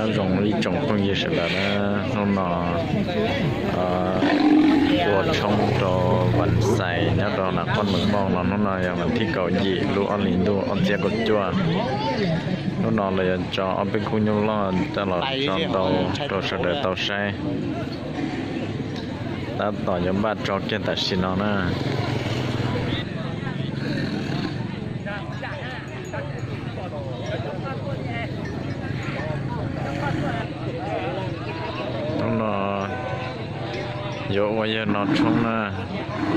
Nyob zoo ib tsoom phooj ywg sawv daws na, hnub no ua tshoob rau Vam Xais nyob rau Nav Qhob Mees Moj no, hnub no yog vas thib kaum yim lub ob hlis ntuj ob txhiab kaum cuaj. Hnub no lawv yuav tso ob peb khub nyuj loj coj los tso ntau rau sawv daws tau saib. Tab tom yuav npaj tso kiag tam sim no na. Hnub no yuav ua yawg no tshoob na,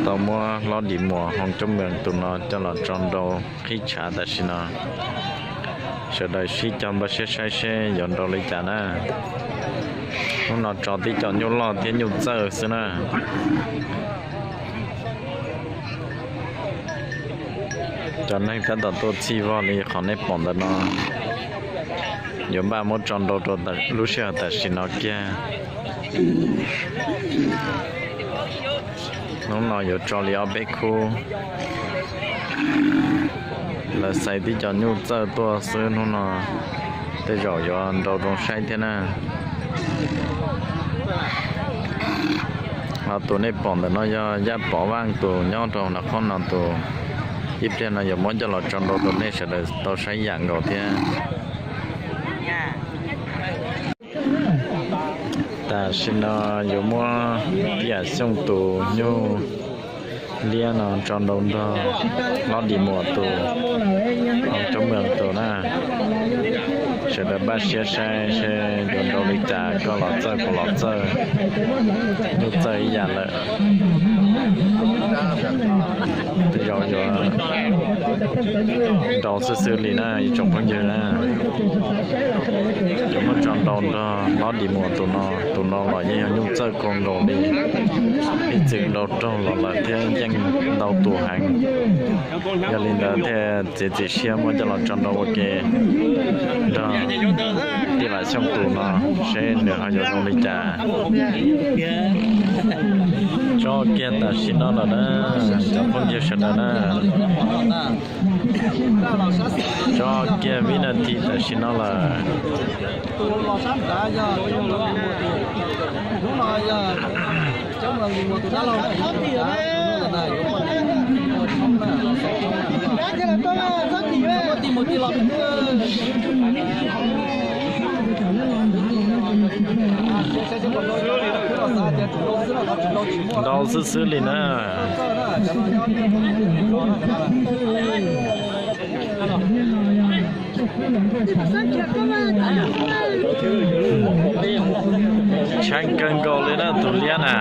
tau muab hlob Dim Muas Hoo Coob Mees tus no coj los tso nrau qhib tshav tam sim no. Sawv daws sib cog npaj siab saib seb yuav nrau li cas na. Hnub no tso tib co nyuj loj thiab nyuj txawj xwb na. Cov neeg tab tom tuaj txhij vog li qhov nej pom ntawm no. Yuav npaj muab tso nrau rau lub sij hawm tam sim no kiag. Hnub no yuav tso li ob peb khub. Lawv xaiv tib co nyuj txawj tuaj xwb, hnub no tej zaum yuav nrau zoo saib thiab na. Ho tus nej pom ntawm no yog Yaj Pov Vaj tus nyob rau Nav Qhob no tus. Ib pliag no yuav muab coj los tso nrau rau nej sawv daws tau saib yam nkaus thiab. Tam sim no yuav muab Tiam Xyooj tus nyuj liab no tso nrau nrog hlob Dim Muas tus, Hoo Coob Mees tus na. Sawv daws npaj siab saib seb yuav nrau li cas, koj los txawj kuv los txawj, nyuj txawj ib yam lawm. Tej zaum yuav nrau xwb xwb li na ib tsoom phooj ywg na. Yuav muab tso nrau nrog hlob Dim Muas tus no, tus no los yeej yog nyuj txawj kawg nkaus li. Ib txwm nrau raug los lawm thiab yeej ntau tus heev. Yog li ntawd thiaj txiav txim siab muab coj los tso nrau ua ke nrog Tiam Vam Xyooj tus no seb nws ho yuav zoo li cas. Tso kiag tam sim no lawm na, cov phooj ywg sawv daws na. Tso kiag vib nas this tam sim no lawm. Ntau xwb xwb li na. Tsheej kawg nkaus li na tus liab na.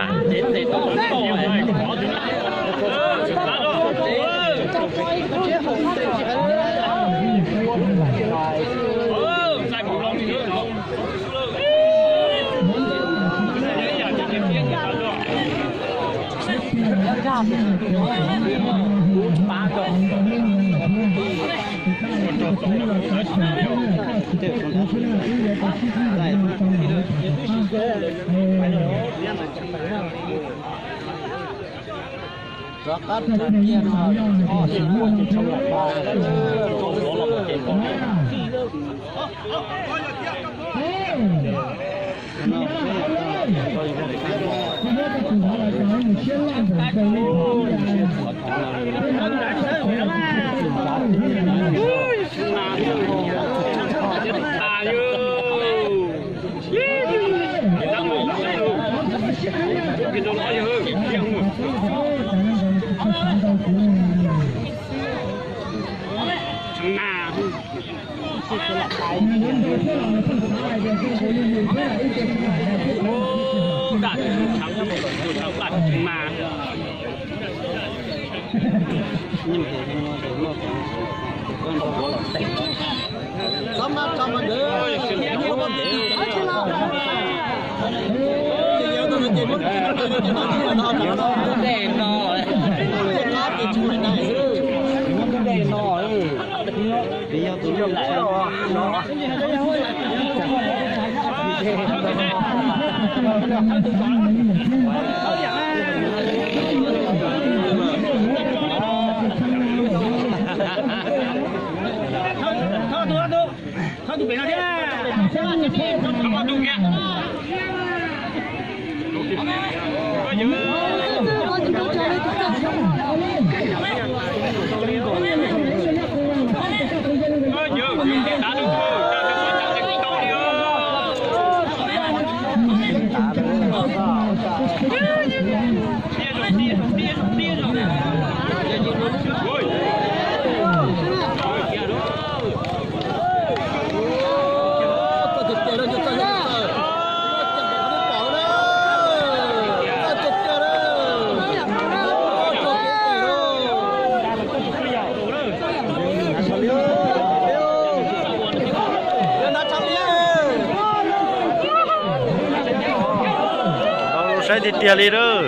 Tau zoo saib tiag tiag li lawm.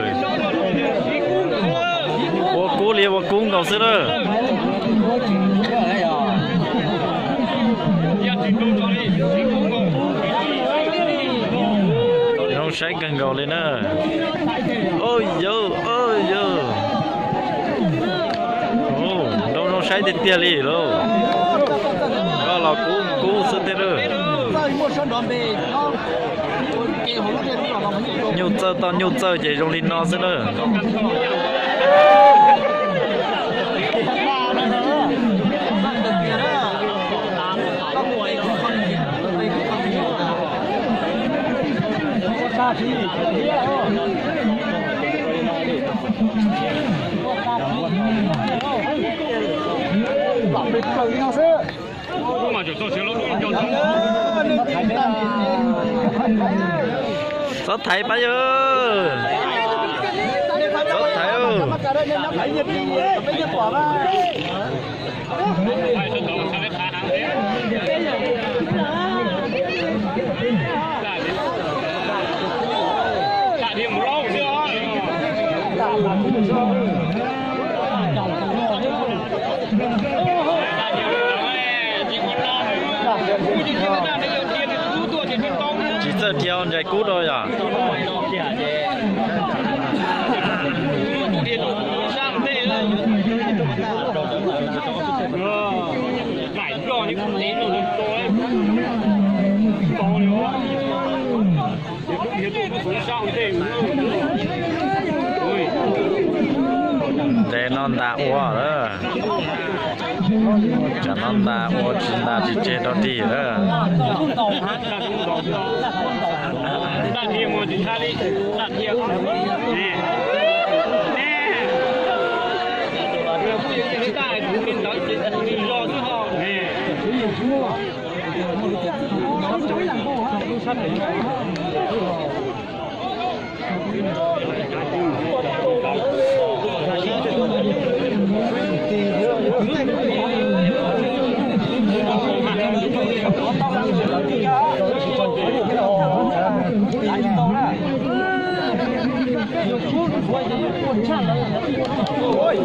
Ua kub li ua kub nkaus xwb lawm. Zoo saib kawg nkaus li na. Oj yawg, oj yawg. Nrau zoo saib tiag tiag li lauj. Koj los kub kub xwb tiag lawm. Nyuj txawj toj nyuj txawj ces zoo li no xwb na. Txhob thaiv pab yawg. Txhob thaiv. Tsis txawj dhia ntsais kub rau yom. Ntev no ntas ua lawm. Tsam no ntas ua tsis ntas tsis tseg rau dig lawm.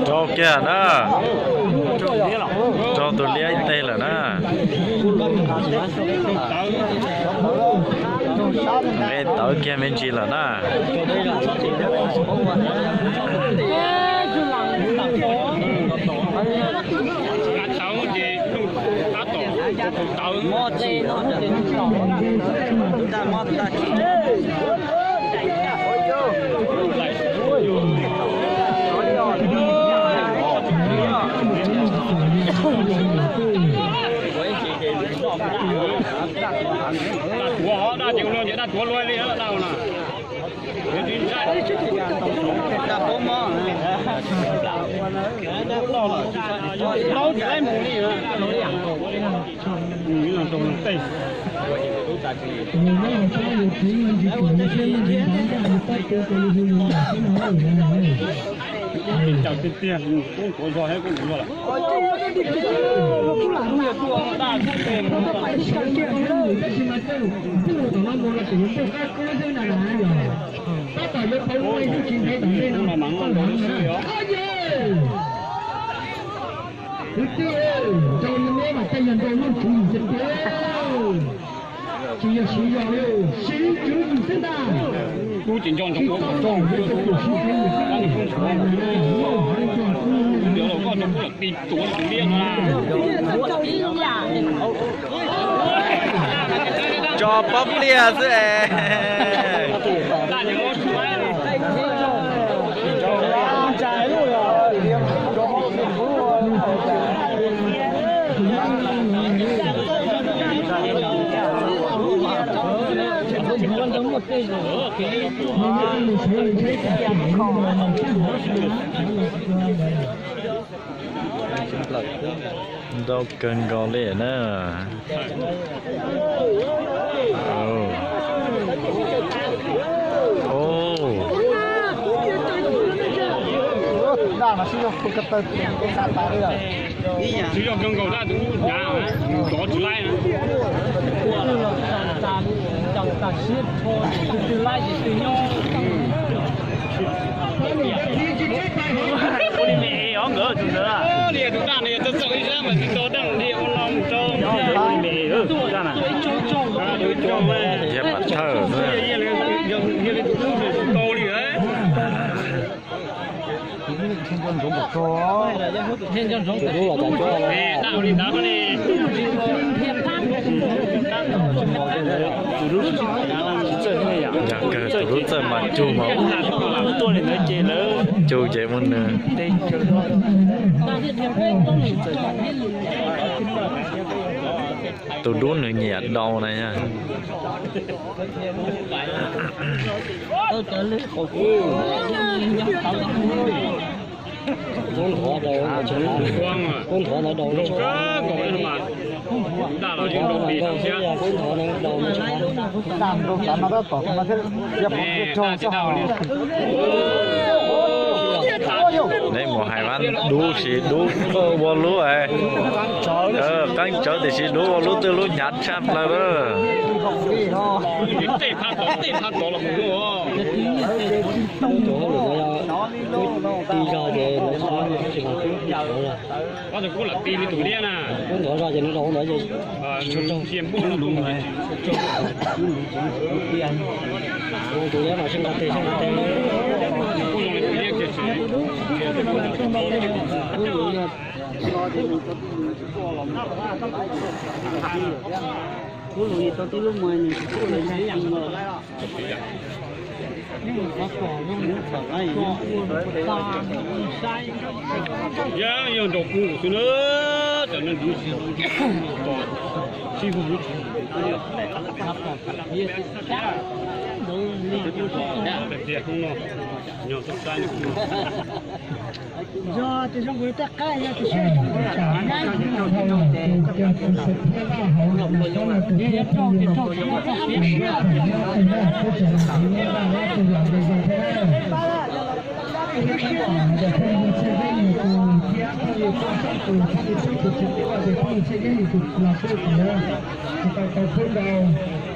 Raug kiag na. Raug tus liab ib teg lawm na. Nqe tawv kiag me ntsis lawm na. Dab tuav luaj li dab na. Cawm tiag tiag, kub tuav zog thiab kub tuav zog lawm. Tus twg nco ntsoov ua kom tsuav tus kub ntsuav, koj ntsuav koj tus liab no na. Pob pliaj xwb es. Ntau kawg nkaus li na. Tsis yog kawg nkaus dab tus ub hnyav, nws rov tsis laib na. Ua li me es os nkawd tus ntawd. Tus daj no yog txawj txawj ib sab mas tsis tau daj dhia ua no mus rau. Ua li me es daj na. Yog pam thawj xwb. Tau li lawm. Yog kawg tus lub txawj mas cug mas ub tuaj li ntawd ces lawv cug ces mus nws. Tus dub nws nyiam dau na yog. Neb mus hais Vab dub sis dub ua lub, qeeb tsawv tiam sis dub ua lub twb lub hnyav tshaj plaws lawm. Tej phab tod los mus ua. Ti zog ces lawv tsis tau tsis tau lawm. Kub ntov zog ces nws zaum ntawd ces tus liab mas sib nqa tes sib nqa tes. Kub lus tau tib lub mas nws tsis tuaj lawv ntsia ib yam no. Yog nraum kub xwb na, cov neeg dub tsis hu lub tsis tias hnub no nyob tub sab. Tsis tau tau khub nrau,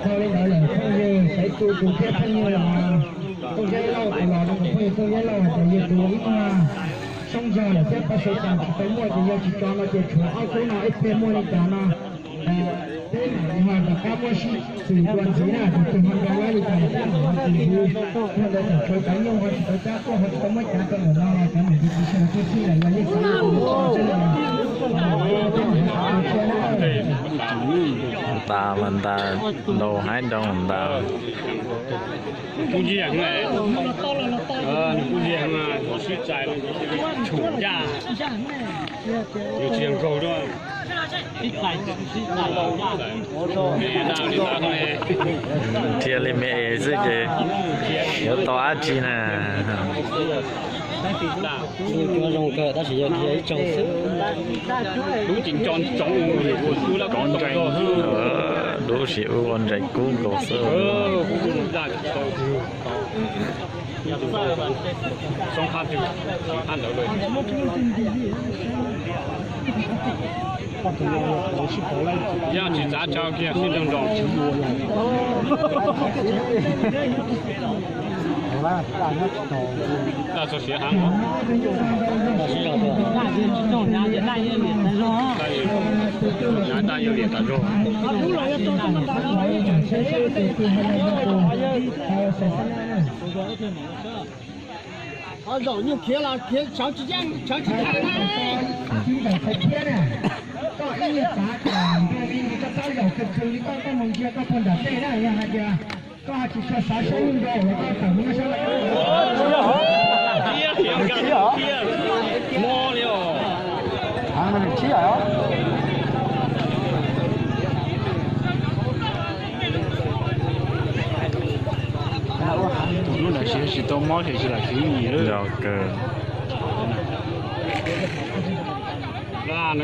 tau li ntawd lawm phooj ywg, xaiv tu tus thiab phooj ywg los, Tooj Zeb Lauj tus los, phooj ywg Tooj Zeb Lauj hais tias yog tus ib muag soob zog lawm thiab pab sawv daws tsis tau muaj ces yog tsis tso no ces tshuav ob khub no ib pliag muaj li cas no. Peb mam li ho rov qab muab sib xws dua ntxiv na, tus twg ho nrau laib li cas peb mam ho xws ntxiv. Yog ntawd thaum tshuav cov nyuj ho tsis tau cab tuaj ho tsis tau muab cav rau ntawm no los cov niam tus txiv sawv daws tuaj xij lawm yog yeej xav tus txoj xwb. Ntas mas ntas, ntaus haib ntaus ntas. Nws kuj yeej, nws kuj yeej, sib txais tshum caj, nws tsis yog nkaug dua. Dhia li me es xwb ces yuav tau dab tsi na. Zoo kawg tab sis yog dhia ib tsaug xwb. Dub sim ua ua ntsais kub nkaus xwb. Yog tsis txav tso kiag sib nroo nroo. Daj txog siav heev. Daj yog liam tas zog. Ho zaum nyuag khiav los khiav sawv tsis yeej, sawv tsis thaj na. Koj ib nyuag xav kom nrog li koj tab zaum kawg kawg li koj, koj mus ntsia koj puag nram tej na, yog hais tias koj ho tsis tshua xav saib lub nrog uas koj tawm mus nyob sab laj. Tus hlub na siv tsis tau mob ces tsis lam siv yim lawm. Yog kawg. Vam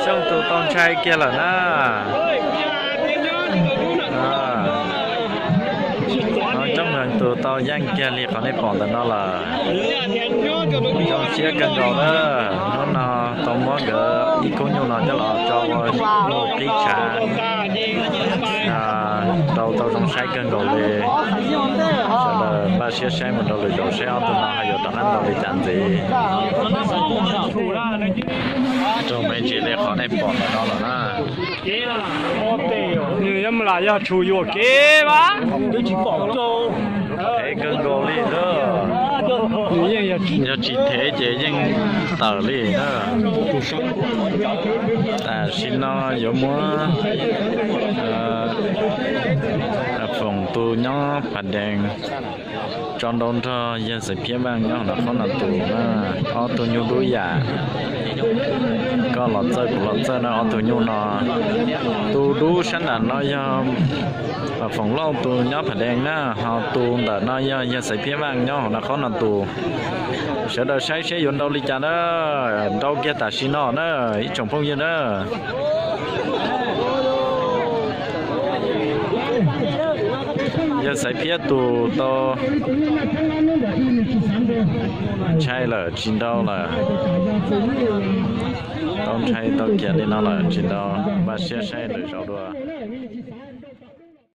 Xyooj tus tau ntshai kiag lawm na. Coob Heev tus tau yeej kiag li qhov nej pom ntawm no lawm. Zoo siab kawg nkaus na. Hnub no tau muab nkawd ib khub nyuj no coj los tso ua nyuj qib tshav. Rau tau zoo saib kawg nkaus li. Sawv daws npaj siab saib mus rau lwm zaus saib ob tug no ho yuav rov qab ntaus li cas ntxiv. Raug me ntsis li qhov nej pom ntawm no lawm na. Nws yog mus lam yog tshus yuam kev mas. Ev kawg nkaus li na. Yog tsis thev ces yeej tawm li na. Tam sim no yuav muab Foom tus nyob Phav Dees tso nrau nrog yawg Xaiv Phiab Vaj nyob hauv no qhov no tus na. Ob tug nyuj dub yam, koj los txawj kuv los txawj na ob tug nyuj no. Tus dub sab nram no yog Foom Lauj tus nyob Phav Dees na, ho tus ntawm no yog yawg Xaiv Phiab Vaj nyob hauv no qhov no tus. Sawv daws saib seb yuav nrau li cas na, nrau kiag tam sim no na ib tsoom phooj ywg na. Yawg Xaiv Phiab tus tau ntshai lawm tsis nrau lawm. Tau ntshai tau kiag li no lawm tsis nrau, npaj siab saib lwm zaus dua.